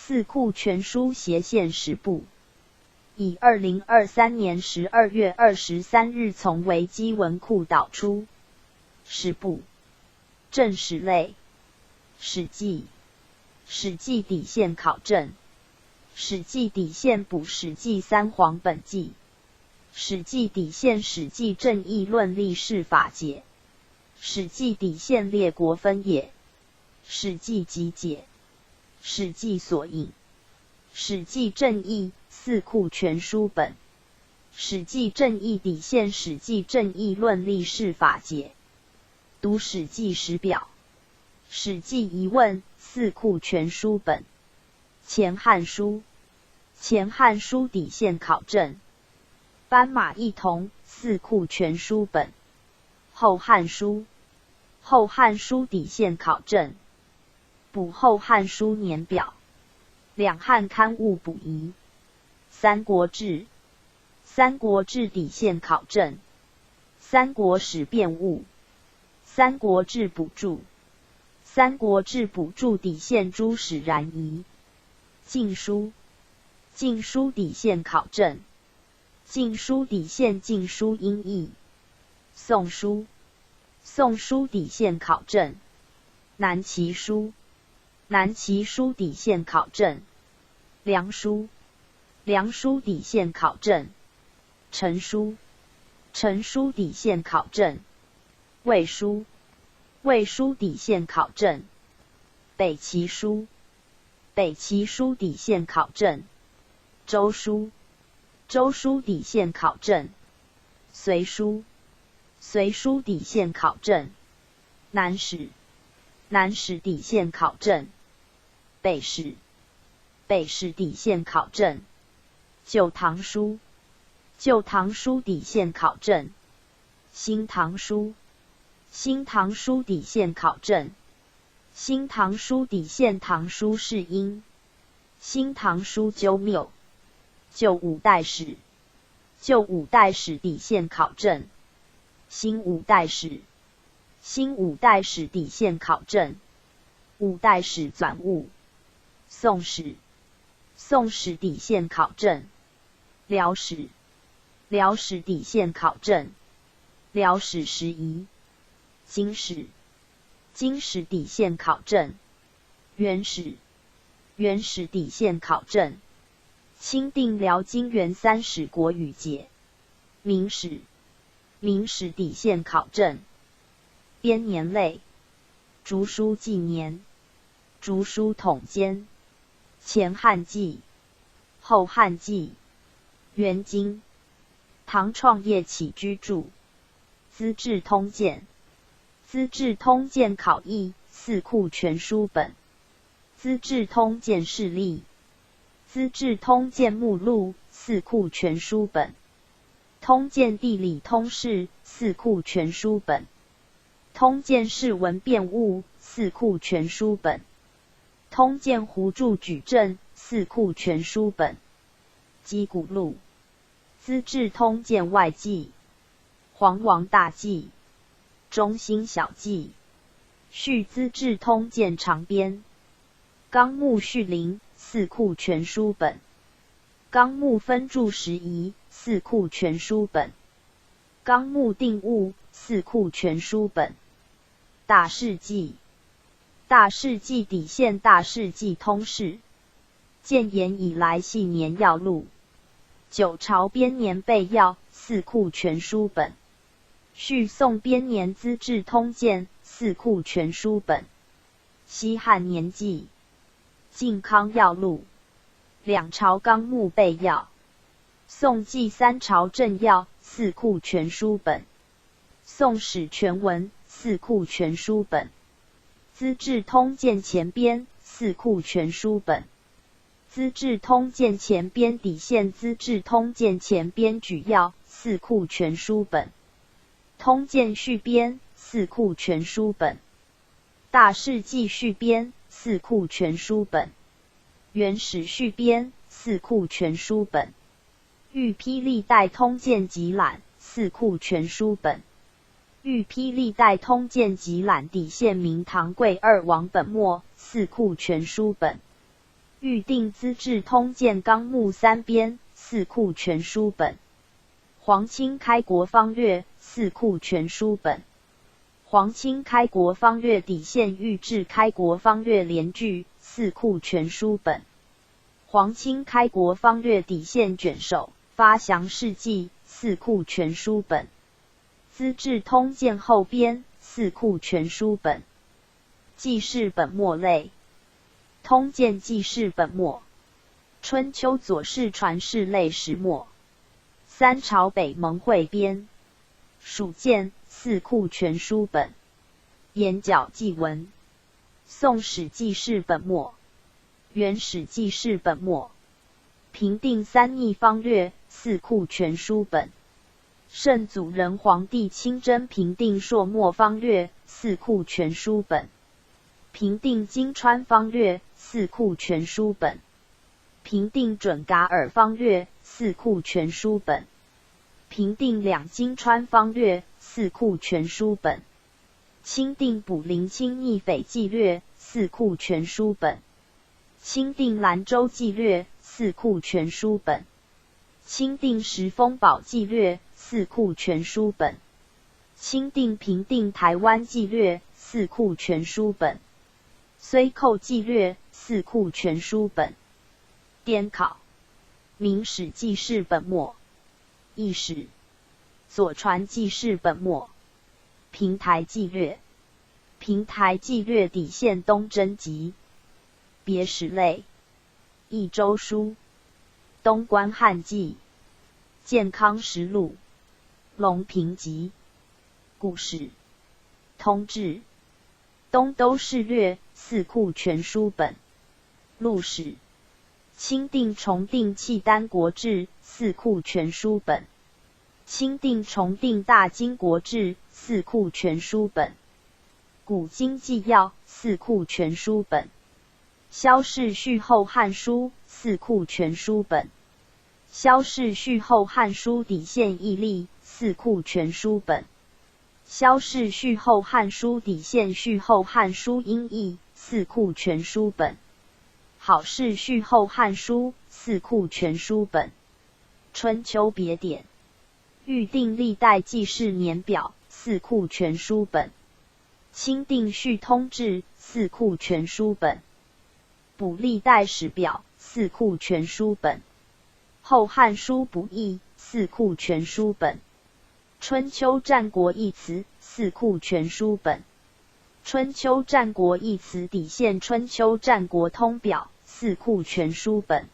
四库全书斜线史部。以2023年12月23日从维基文库导出。史部。正史类。史记。史记底线考证。史记底线补史记三皇本纪。史记底线史记正义论历释法解。史记底线列国分野。史记集解。史记索引。史记正义，四库全书本。史记正义底线史记正义论历释法解。读史记史表。史记疑问，四库全书本。前汉书。前汉书底线考证。班马异同，四库全书本。后汉书。后汉书底线考证。补后汉书年表。两汉刊物补遗。三国志。三国志底线考证。三国史辨误。三国志补注。三国志补注底线朱史然疑。晋书。晋书底线考证。晋书底线晋书音义。宋书。宋书底线考证。南齐书。南齐书底线考证。梁书。梁书底线考证。陈书。陈书底线考证。魏书。魏书底线考证。北齐书。北齐书底线考证。周书。周书底线考证。隋书。隋书底线考证。南史。南史底线考证。北史。北史底线考证。旧唐书。旧唐书底线考证。新唐书。新唐书底线考证。新唐书底线唐书释音。新唐书纠谬。旧五代史。旧五代史底线考证。新五代史。新五代史底线考证。五代史纂误。宋史。宋史底线考证。辽史。辽史底线考证。辽史拾遗。金史。金史底线考证。元史。元史底线考证。钦定辽金元三史国语解。明史。明史底线考证。编年类。竹书纪年。竹书统监。前汉纪。后汉纪。元金。唐创业起居注。资治通鉴。资治通鉴考异，四库全书本。资治通鉴释例。资治通鉴目录，四库全书本。通鉴地理通释，四库全书本。通鉴释文辨误，四库全书本。通鉴胡注举证，四库全书本。稽古录。资治通鉴外纪。黄王大纪。中兴小纪。续资治通鉴长编。纲目序林，四库全书本。纲目分注拾遗，四库全书本。纲目定误，四库全书本。大事记。大事记底线大事记通释。建炎以来系年要录。九朝编年备要，四库全书本。续宋编年资治通鉴，四库全书本。西汉年纪。靖康要录。两朝纲目备要。宋纪三朝政要，四库全书本。宋史全文，四库全书本。资治通鉴前编，四库全书本。资治通鉴前编底线资治通鉴前编举要，四库全书本。通鉴续编，四库全书本。大事记续编，四库全书本。元史续编，四库全书本。御批历代通鉴集览，四库全书本。御批历代通鉴集览底线明唐贵二王本末，四库全书本。预定资治通鉴纲目三编，四库全书本。皇清开国方略，四库全书本。皇清开国方略底线御制开国方略联句，四库全书本。皇清开国方略底线卷首发祥事迹，四库全书本。资治通鉴后编，四库全书本。纪事本末类。通鉴纪事本末。春秋左氏传世类始末。三朝北盟汇编。蜀鉴，四库全书本。眼角记文。宋史纪事本末。元史纪事本末。平定三逆方略，四库全书本。圣祖仁皇帝亲征平定朔漠方略，四库全书本。平定金川方略，四库全书本。平定准噶尔方略，四库全书本。平定两金川方略，四库全书本。钦定卜灵卿逆匪纪略，四库全书本。钦定兰州纪略，四库全书本。钦定石峰堡纪略，四库全书本。钦定平定台湾纪略，四库全书本。绥寇纪略，四库全书本。典考。明史纪事本末。佚史。左传纪事本末。平台纪略。平台纪略底线东征集。别史类。益州书。东关汉记。建康实录。龙平集。故事。通志。东都事略，四库全书本。录史。钦定重定契丹国志，四库全书本。钦定重定大金国志，四库全书本。古今纪要，四库全书本。萧氏续后汉书，四库全书本。萧氏续后汉书底线义例，四库全书本。萧氏续后汉书底线续后汉书音义，四库全书本。郝氏续后汉书，四库全书本。春秋别典。预定历代纪事年表，四库全书本。钦定续通志，四库全书本。补历代史表，四库全书本。后汉书补义，四库全书本。春秋战国一词，四库全书本。春秋战国一词底线春秋战国通表，四库全书本。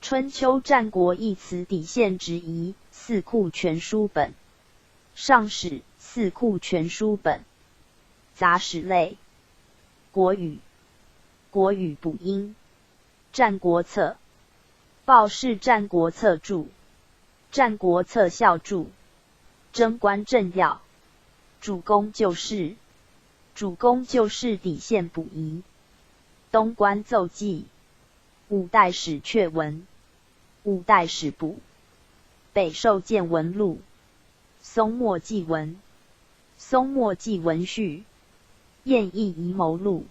春秋战国一词底线直疑，四库全书本。上史，四库全书本。杂史类。国语。国语补音。战国策。报氏战国策注。战国策校注。贞观政要。主公旧事。主公旧事底线补遗。东官奏记。五代史阙文。五代史补。北狩见闻录。松墨记文。松墨记文序。燕翼遗谋录。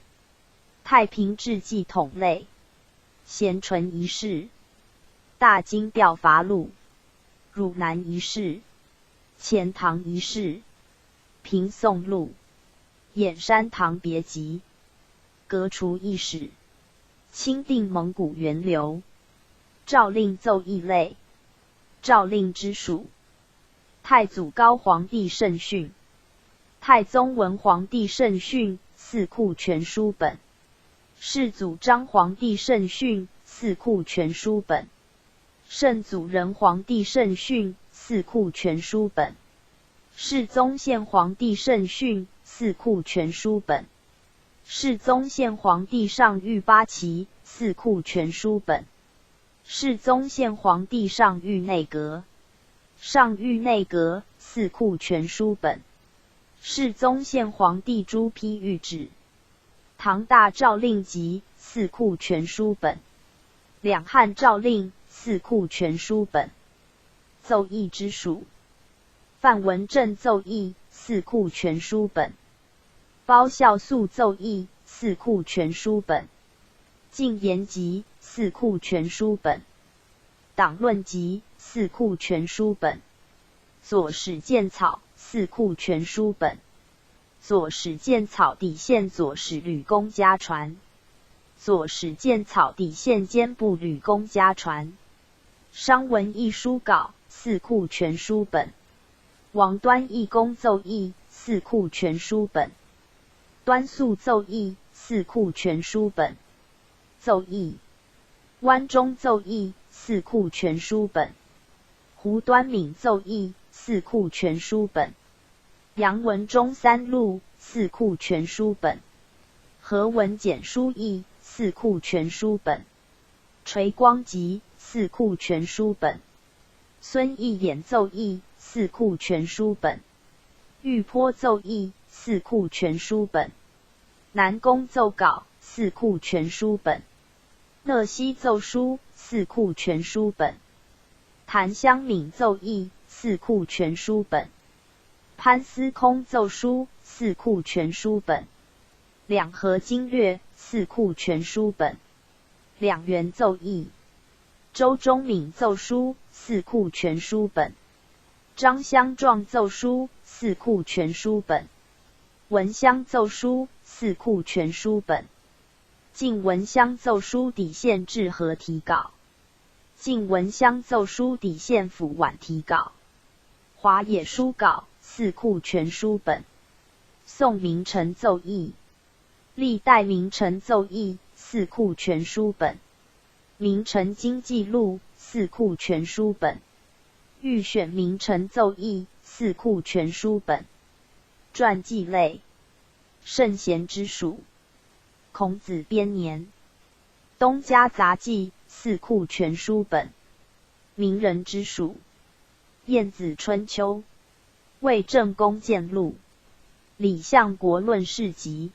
太平治纪统类。咸淳一世。大金调伐录。汝南一事。钱塘一事。平宋录。偃山堂别集。革除一史。钦定蒙古源流。诏令奏议类。诏令之属。太祖高皇帝圣训。太宗文皇帝圣训，四库全书本。世祖章皇帝圣训，四库全书本。圣祖仁皇帝圣训，四库全书本。世宗宪皇帝圣训，四库全书本。世宗宪皇帝上谕八旗，四库全书本。世宗宪皇帝上谕内阁，上谕内阁，四库全书本。世宗宪皇帝朱批谕旨。唐大诏令集，四库全书本。两汉诏令，四库全书本。奏议之属。范文正奏议，四库全书本。包孝肃奏议，四库全书本。晋言集，四库全书本，党论集，四库全书本，左史鉴草，四库全书本，左史鉴草底线左史吕公家传，左史鉴草底线监部吕公家传，商文义书稿，四库全书本，王端义公奏议，四库全书本，端肃奏议，四库全书本，奏议，湾中奏议，四库全书本，胡端敏奏议，四库全书本，杨文忠三录，四库全书本，何文简书议，四库全书本，垂光集，四库全书本，孙义演奏议，四库全书本，玉坡奏议，四库全书本，南宫奏稿，四库全书本，讷西奏书，四库全书本，谭湘敏奏议，四库全书本，潘司空奏书，四库全书本，两河经略，四库全书本，两元奏议，周钟敏奏书，四库全书本，张襄壮奏书，四库全书本，文襄奏书，四库全书本，晋文襄奏书底线治和提稿，晋文襄奏书底线府晚提稿，华野书稿，四库全书本，宋明臣奏议，历代名臣奏议，四库全书本，名臣经济录，四库全书本，预选名臣奏议，四库全书本，传记类，圣贤之属，孔子编年，东家杂记，四库全书本，名人之属，晏子春秋，魏正公见录，李相国论事集，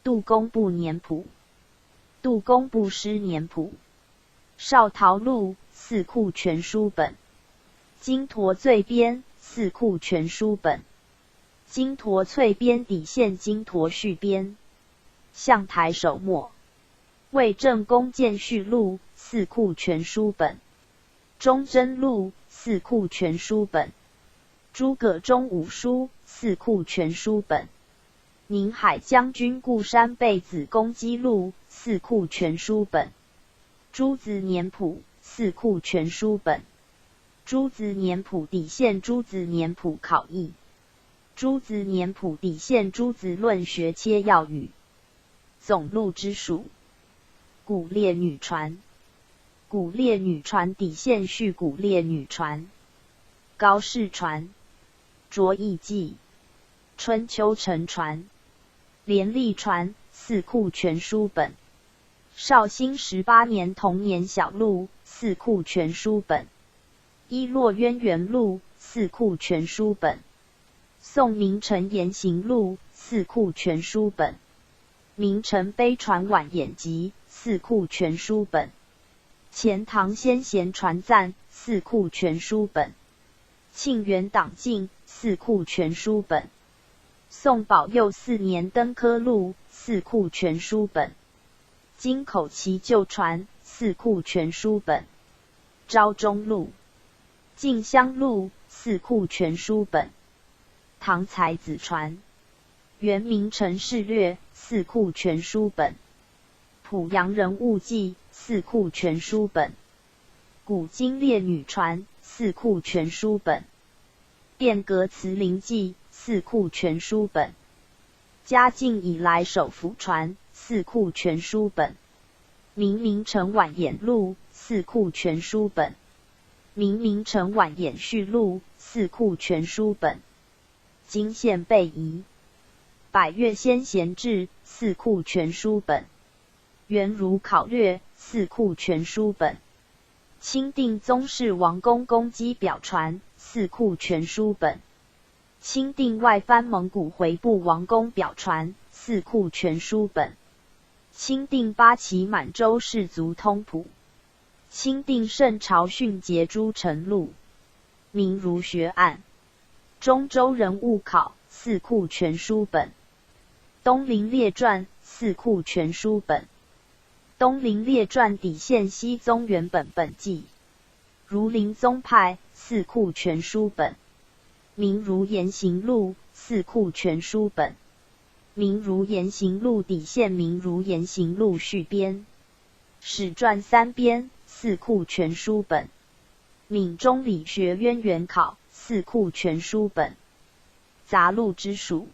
杜工部年谱，杜工部诗年谱，少陶录，四库全书本，金驼罪编，四库全书本，金驼萃编底线金驼续编，相台首末，魏正公见序录，四库全书本，忠贞录，四库全书本，诸葛忠武书，四库全书本，宁海将军固山贝子公鸡录，四库全书本，诸子年谱，四库全书本，诸子年谱底线诸子年谱考异，诸子年谱底线诸子论学切要语，总录之属，古列女传，古列女传底线序古列女传，高士传，卓异记，春秋陈传，连立传，四库全书本，绍兴18年同年小录，四库全书本，伊洛渊源录，四库全书本，宋明臣言行录，四库全书本，明臣碑传晚演集，四库全书本，钱塘先贤传赞，四库全书本，庆元党禁，四库全书本，宋宝佑四年登科录，四库全书本，金口奇旧传，四库全书本，昭中录，晋襄录，四库全书本，唐才子传，元明臣事略，四库全书本，濮阳人物记，四库全书本，古今列女传，四库全书本，变革辞林记，四库全书本，嘉靖以来首辅传，四库全书本，明明臣晚演录，四库全书本，明明臣晚演序录，四库全书本，金线贝仪，百越先贤志，四库全书本，元儒考略，四库全书本，钦定宗室王公公机表传，四库全书本，钦定外藩蒙古回部王公表传，四库全书本，钦定八旗满洲氏族通谱，钦定圣朝训节诸臣录，明儒学案，中州人物考，四库全书本，东林列传，四库全书本，东林列传底线熙宗元本本纪，儒林宗派，四库全书本，明儒言行录，四库全书本，明儒言行录底线明儒言行录续编，史传三编，四库全书本，闽中理学渊源考，四库全书本，杂录之属，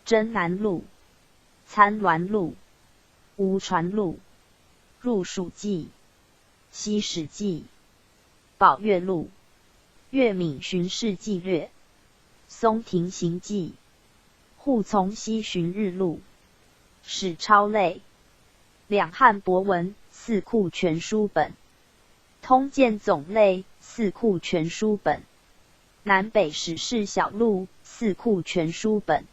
真南录、参鸾录、吴传录、入蜀记、西史记、宝月录、粤闽巡视纪略、松亭行记、护从西巡日录、史钞类、两汉博文，四库全书本、通鉴总类，四库全书本、南北史事小录，四库全书本、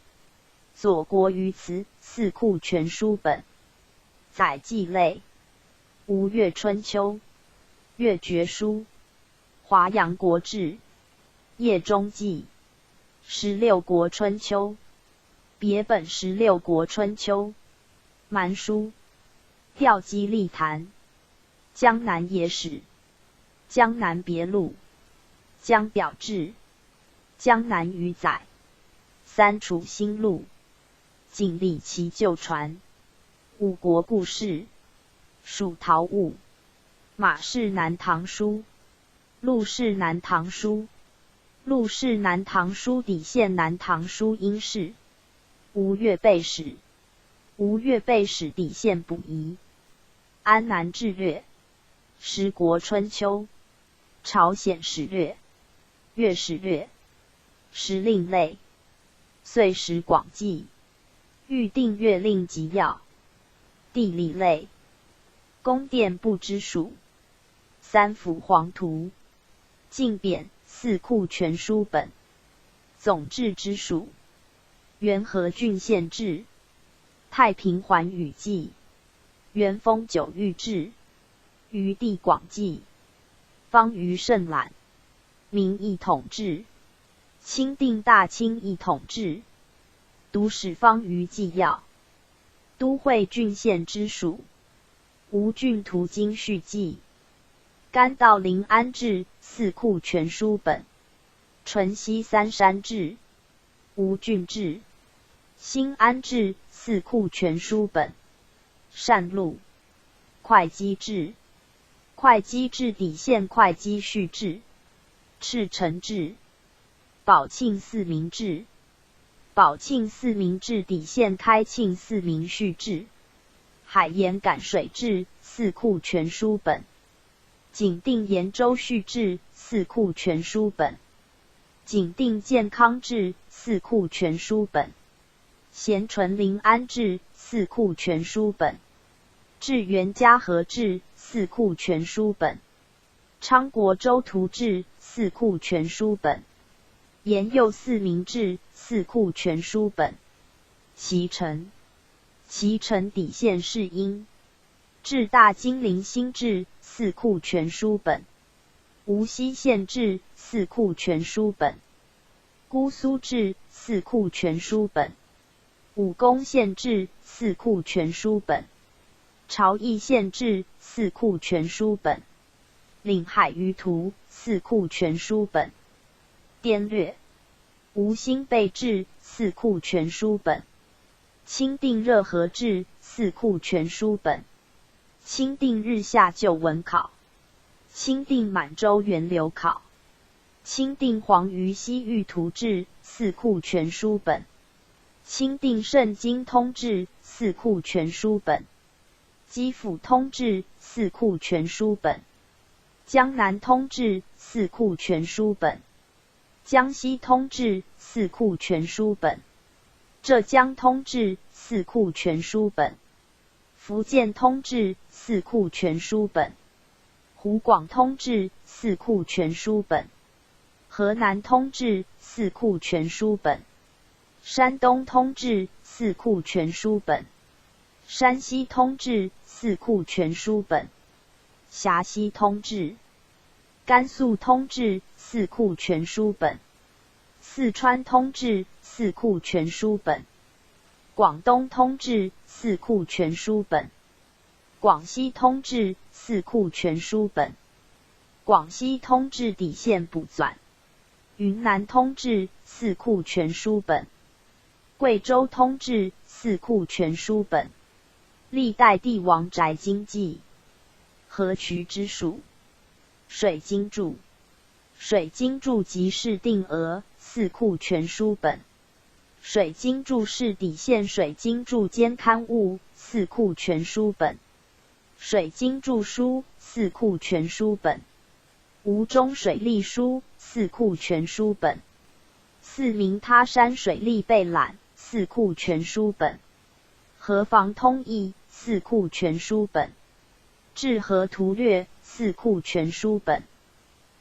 左国语词，四库全书本、载记类、吴越春秋、越绝书、华阳国志、叶中记、十六国春秋、别本十六国春秋、蛮书、钓矶立谈、江南野史、江南别录、江表志、江南余载、三楚新录、景里奇旧传、五国故事、蜀陶物、马氏南唐书、陆氏南唐书、陆氏南唐书底线南唐书音释、吴越备史、吴越备史底线补遗、安南志略、十国春秋、朝鲜史略、越史略、时令类、岁时广记、预定月令辑要、地理类、宫殿部之属、三辅黄图、晋贬，四库全书本、总志之属、元和郡县志、太平寰宇记、元丰九域志、舆地广记、方舆胜览、明一统志、钦定大清一统志、读史方舆纪要、都会郡县之属、吴郡图经续记、甘道临安志，四库全书本、淳熙三山志、吴郡志、新安志，四库全书本、善录、会稽志、会稽志底线会稽续志、赤城志、宝庆四明志、宝庆四明志底线开庆四明续志、海盐赶水志，四库全书本、景定延州续志，四库全书本、景定建康志，四库全书本、咸淳临安志，四库全书本、至元嘉禾志，四库全书本、昌国州图志，四库全书本、延佑四明志，四库全书本、脐橙、脐橙底线释音、至大金陵新志，四库全书本、无锡县志，四库全书本、姑苏志，四库全书本、武功县志，四库全书本、朝邑县志，四库全书本、领海舆图，四库全书本、滇略、吴兴备志，四库全书本、钦定热河志，四库全书本、钦定日下旧闻考、钦定满洲源流考、钦定黄鱼西域图志，四库全书本、钦定盛京通志，四库全书本、畿辅通志，四库全书本、江南通志，四库全书本、江西通志，四库全书本、浙江通志，四库全书本、福建通志，四库全书本、湖广通志，四库全书本、河南通志，四库全书本、山东通志，四库全书本、山西通志，四库全书本、峡西通志、甘肃通志，四库全书本、四川通志，四库全书本、广东通志，四库全书本、广西通志，四库全书本。广西通志底线补纂。云南通志，四库全书本。贵州通志，四库全书本。历代帝王宅经记。河渠之属。水经注。水经注集释定讹，四库全书本。水经注释底线水经注兼刊物，四库全书本。水经注疏，四库全书本。吴中水利书，四库全书本。四明他山水利备览，四库全书本。河防通议，四库全书本。治河图略，四库全书本。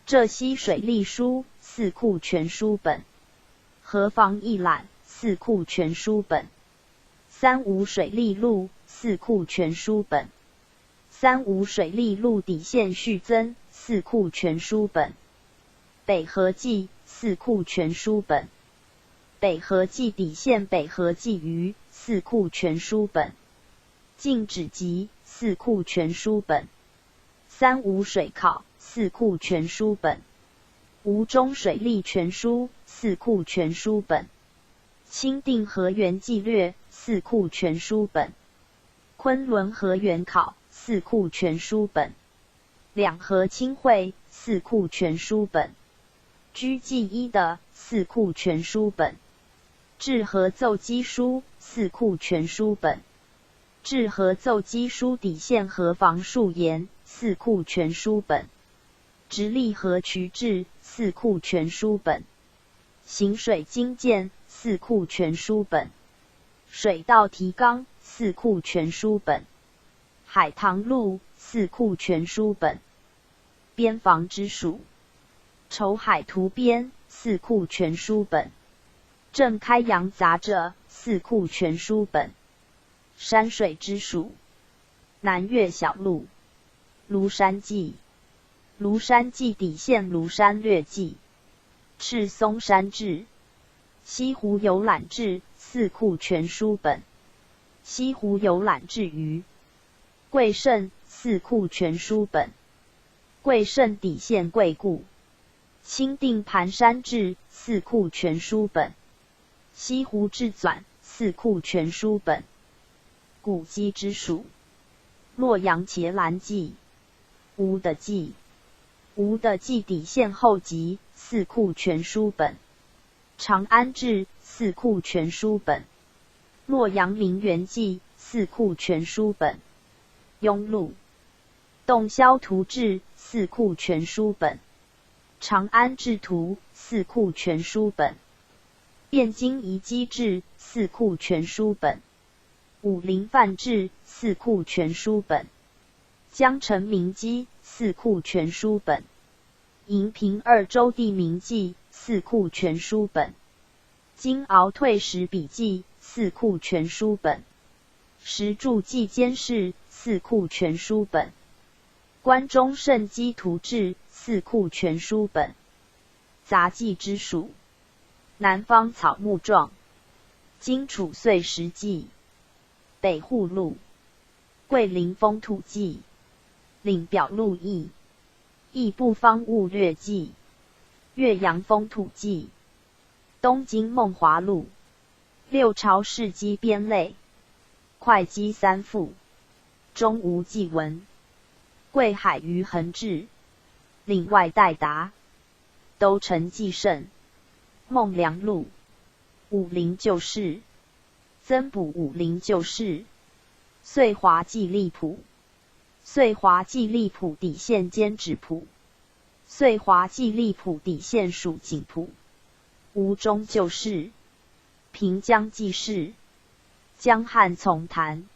浙西水利书，四库全书本。河防一览，四库全书本。三吴水利录，四库全书本。三吴水利录底线续增，四库全书本。北河记，四库全书本。北河记底线北河记余，四库全书本。晋旨集，四库全书本。三吴水考，四库全书本。吴中水利全书，四库全书本。钦定河源纪略，四库全书本。昆仑河源考，四库全书本。两河清会，四库全书本。居记一的，四库全书本。治河奏机书，四库全书本。治河奏机书底线河防述言，四库全书本。直隶河渠志，四库全书本。行水经鉴，四库全书本。水道提纲，四库全书本。海棠录，四库全书本。边防之属。筹海图编，四库全书本。郑开阳杂着，四库全书本。山水之属。南岳小录。庐山记。庐山记底线庐山略记。赤松山志。西湖游览志，四库全书本。西湖游览志余。贵胜，四库全书本。贵胜底线贵故。钦定盘山志，四库全书本。西湖志纂，四库全书本。古迹之属。洛阳伽蓝记。吴的记。吴的记底线后集，四库全书本。长安志，四库全书本。洛阳名园记，四库全书本。雍录。洞霄图志，四库全书本。长安志图，四库全书本。汴京遗迹志，四库全书本。武林范志，四库全书本。江城名迹，四库全书本。银平二州地名记，四库全书本。金鳌退食笔记，四库全书本。石柱记监事，四库全书本。关中圣迹图志，四库全书本。杂记之属。南方草木状。荆楚岁时记。北户录。桂林风土记。岭表录异。异部方物略记。岳阳风土记。东京梦华录。六朝事迹编类。会稽三赋。钟吾纪闻。桂海虞衡志。岭外代答。都城纪胜。孟良录。武林旧事。增补武林旧事。岁华纪历谱。岁华纪历谱底线监制谱。岁华纪历谱底线属景谱。吴中旧事。平江纪事。江汉丛谈。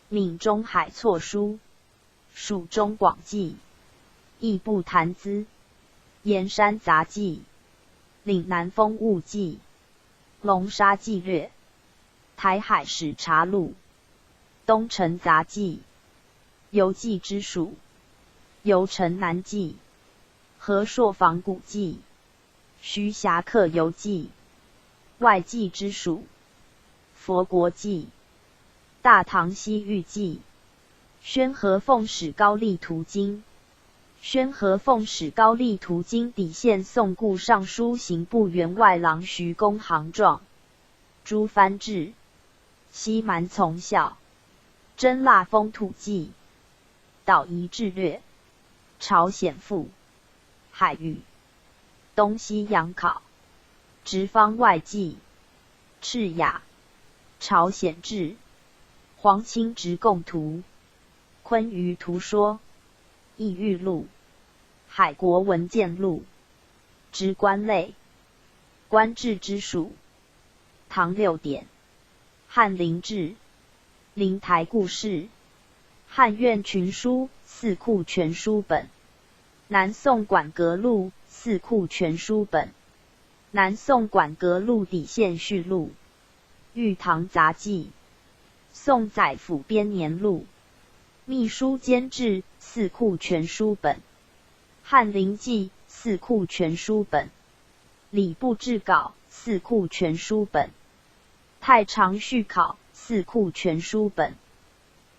闽中海错书。蜀中广记。义部谈资。盐山杂记。岭南风物记。龙沙纪略。台海史查录。东城杂记。游记之属。游城南记。和硕访古记。徐霞客游记。外记之属。佛国记。大唐西域记。宣和奉使高丽图经，宣和奉使高丽图经底线宋故尚书刑部员外郎徐公行状，诸藩志，西蛮从效，真腊风土记，岛夷志略，朝鲜赋，海域，东西洋考，直方外记，赤雅，朝鲜志，皇亲直贡图。坤舆图说，异域录，海国文件录，职官类，官制之属，唐六典，翰林志，灵台故事，汉苑群书，四库全书本，南宋馆阁录，四库全书本，南宋馆阁录底线序录，玉堂杂记，宋载府编年录。秘书监制，四库全书本，翰林记，四库全书本，礼部志稿，四库全书本，太常序考，四库全书本，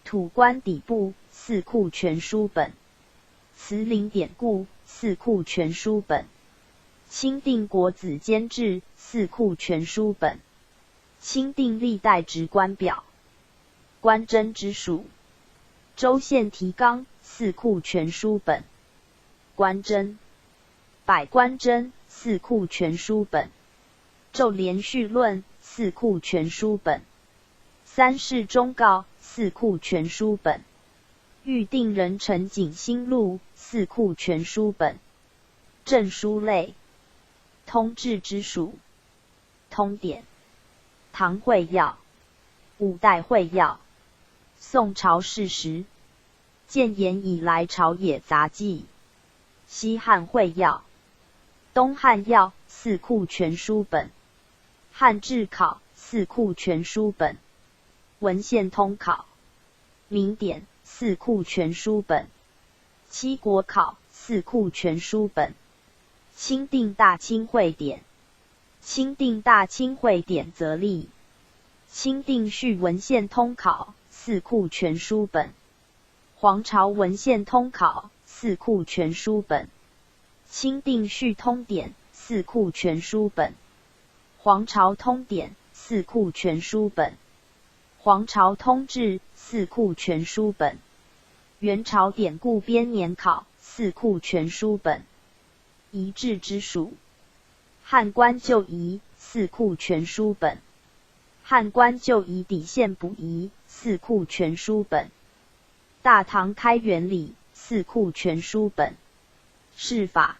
土官底部，四库全书本，辞林典故，四库全书本，钦定国子监制，四库全书本，钦定历代职官表，官箴之属。州县提纲，四库全书本，官箴，百官箴，四库全书本，昼连续论，四库全书本，三世忠告，四库全书本，预定人臣景兴录，四库全书本，政书类，通志之属，通典，唐会要，五代会要。宋朝事实，建炎以来朝野杂记，西汉会要，东汉要，四库全书本，汉制考，四库全书本，文献通考，明典，四库全书本，七国考，四库全书本，钦定大清会典，钦定大清会典则例，钦定序文献通考，四库全书本，皇朝文献通考，四库全书本，钦定序通典，四库全书本，皇朝通典，四库全书本，皇朝通志，四库全书本，元朝典故编年考，四库全书本，仪制之属，汉官旧仪，四库全书本，汉官旧仪底线补遗，四库全书本，大唐开元礼，四库全书本，释法，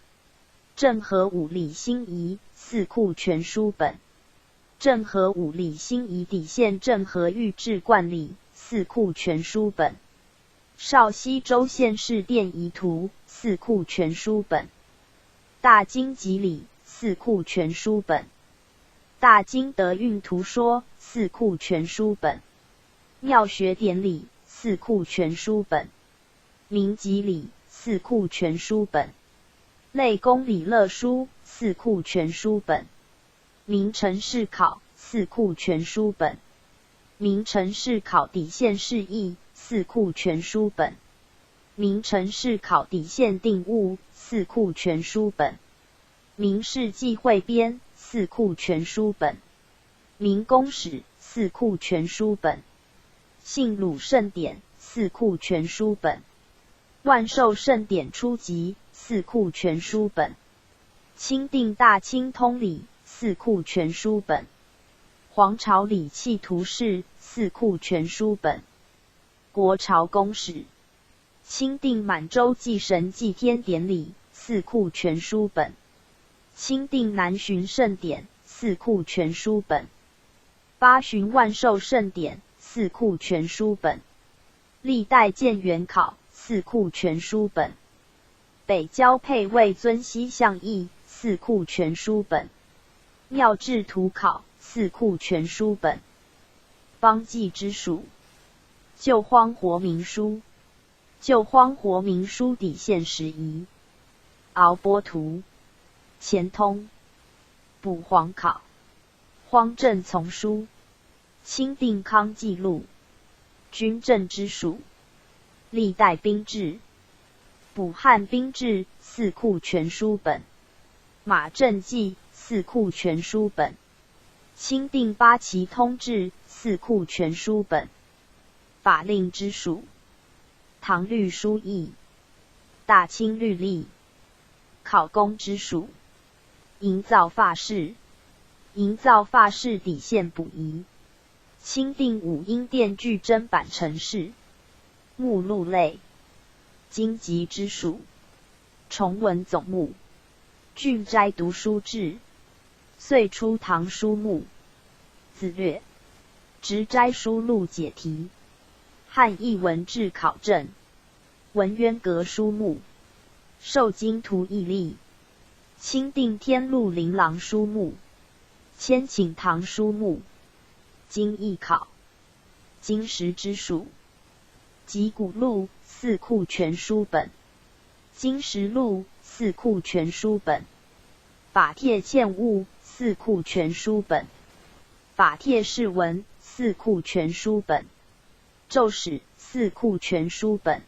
政和五礼新仪，四库全书本，政和五礼新仪底线政和御制惯例，四库全书本，绍熙州县事殿仪图，四库全书本，大经集礼，四库全书本，大经德运图说，四库全书本。庙学典礼，四库全书本，明集礼，四库全书本，类公礼乐书，四库全书本，明臣事考，四库全书本，明臣事考底线释义，四库全书本，明臣事考底线定物，四库全书本，明世纪汇编，四库全书本，明公史，四库全书本。信鲁圣典，四库全书本，万寿圣典初集，四库全书本，钦定大清通礼，四库全书本，皇朝礼器图示，四库全书本，国朝公史，钦定满洲祭神祭天典礼，四库全书本，钦定南巡盛典，四库全书本，八旬万寿盛典，四库全书本，历代建元考，四库全书本，北郊配位尊西向义，四库全书本，庙制图考，四库全书本，方济之属，救荒活民书，救荒活民书底线时宜，敖波图，钱通，补皇考，荒政丛书。钦定康记录，军政之属，历代兵制，补汉兵制四库全书本，马政记四库全书本，钦定八旗通志四库全书本，法令之属，唐律疏议，大清律例，考功之属，营造法式，营造法式底线补遗，钦定武英殿聚珍版陈式，目录类，经籍之属，崇文总目，郡斋读书志，岁初堂书目，字略，直斋书录解题，汉译文字考证，文渊阁书目，瘦金图义例，钦定天禄琳琅书目，千顷堂书目，经义考，金石之属，集古录四库全书本，金石录四库全书本，法帖嵌物四库全书本，法帖释文四库全书本，咒史四库全书本，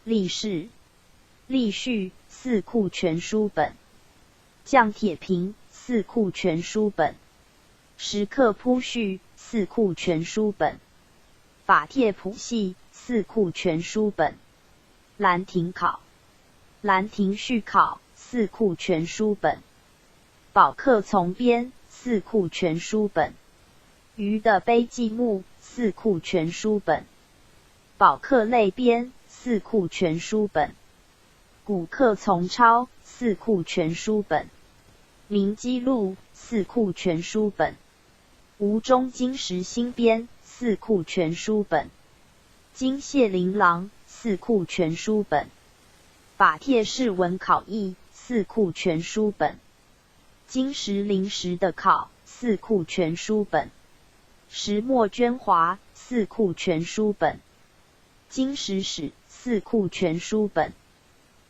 历史历序四库全书本，绛帖评四库全书本，石刻铺序四库全书本，法帖谱系四库全书本，兰亭考、兰亭序考四库全书本，宝刻丛编四库全书本，余的碑记目四库全书本，宝刻类编四库全书本，古刻丛抄四库全书本，明基录四库全书本，吴中金石新编四库全书本，金谢琳琅四库全书本，法帖释文考异四库全书本，金石临时的考四库全书本，石墨娟华四库全书本，金石史四库全书本，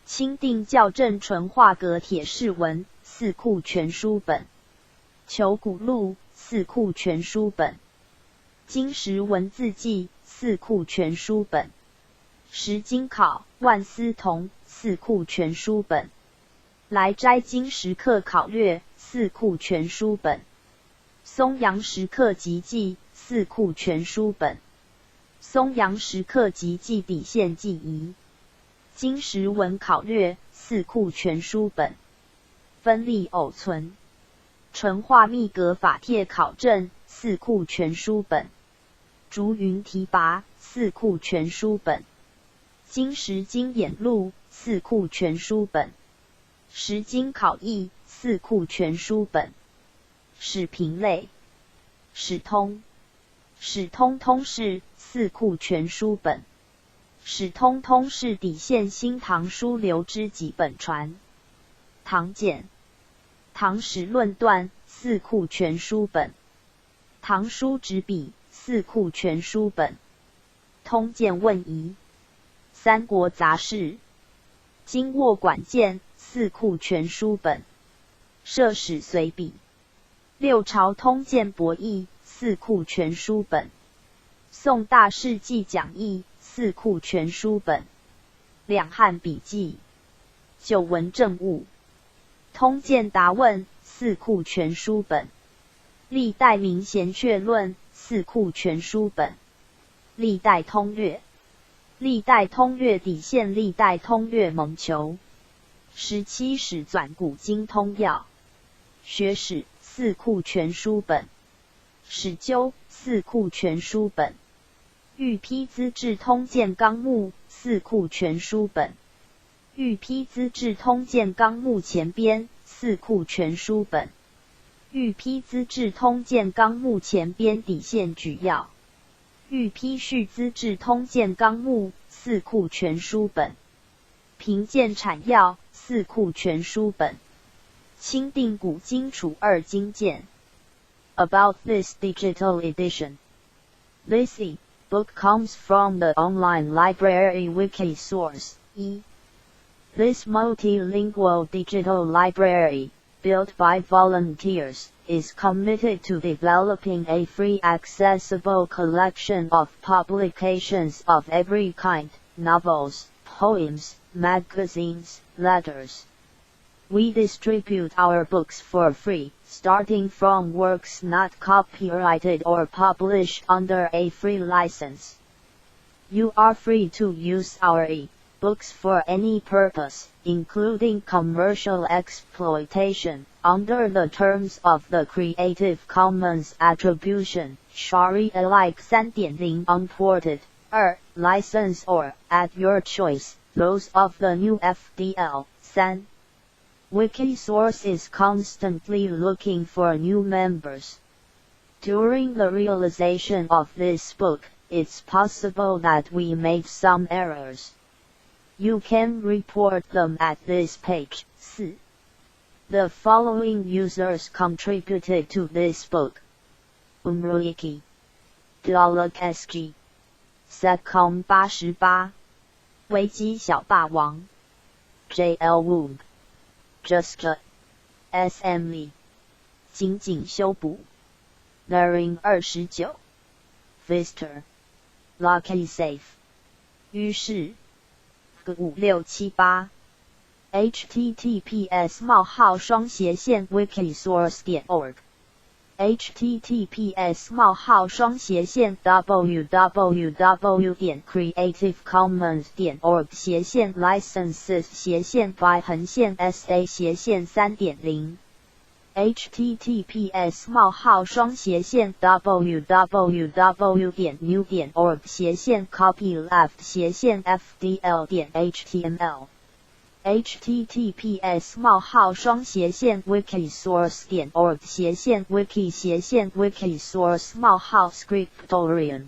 钦定校正淳化阁帖释文四库全书本，求古录四库全书本，金石文字记四库全书本，石经考万斯同四库全书本，来斋金石刻考略四库全书本，松阳石刻集记四库全书本，松阳石刻集记底线记仪，金石文考略四库全书本，分立偶存，淳化秘阁法帖考证四库全书本，竹云题跋四库全书本，金石经眼录四库全书本，石经考异四库全书本，史评类，史通，史通通释四库全书本，史通通释底线新唐书刘知几本传，唐简，唐史论断四库全书本，唐书执笔四库全书本，通鉴问疑，三国杂事，经握管见四库全书本，射史随笔，六朝通鉴博弈四库全书本，宋大事记讲义四库全书本，两汉笔记，久闻政务，通鉴答问四库全书本，历代名贤阙论四库全书本，历代通略，历代通略底线历代通略蒙求，十七史纂古今通要，学史四库全书本，史究四库全书本，御批资治通鉴纲目四库全书本，御批资治通鉴纲目前编四库全书本，御批资治通鉴纲目前编底线举要，御批续资治通鉴纲目四库全书本，评鉴阐要四库全书本，钦定古今储二金鉴。 About this digital edition. This e-book comes from the online library Wikisource. 一 This multilingual digital library, built by volunteers, is committed to developing a free, accessible collection of publications of every kind, novels, poems, magazines, letters. We distribute our books for free, starting from works not copyrighted or published under a free license. You are free to use our e-books for any purpose, including commercial exploitation, under the terms of the Creative Commons Attribution, Share Alike 3.0 Unported 2 license or, at your choice, those of the GNU FDL 3. Wikisource is constantly looking for new members. During the realization of this book, it's possible that we made some errors. You can report them at this page. 4. The following users contributed to this book: Umruiki, Dalek SG, Setcom 88, 危機小霸王, JL Woog, Just SME, 僅僅修補, Naring 29, Vister, Lucky Safe, 於是5678 https://wikisource.org https://www.creativecommons.org/licenses/by-sa/3.0 https://www.gnu.org/copyleft/fdl.html https://wikisource.org/wiki/wikisource:/scriptorium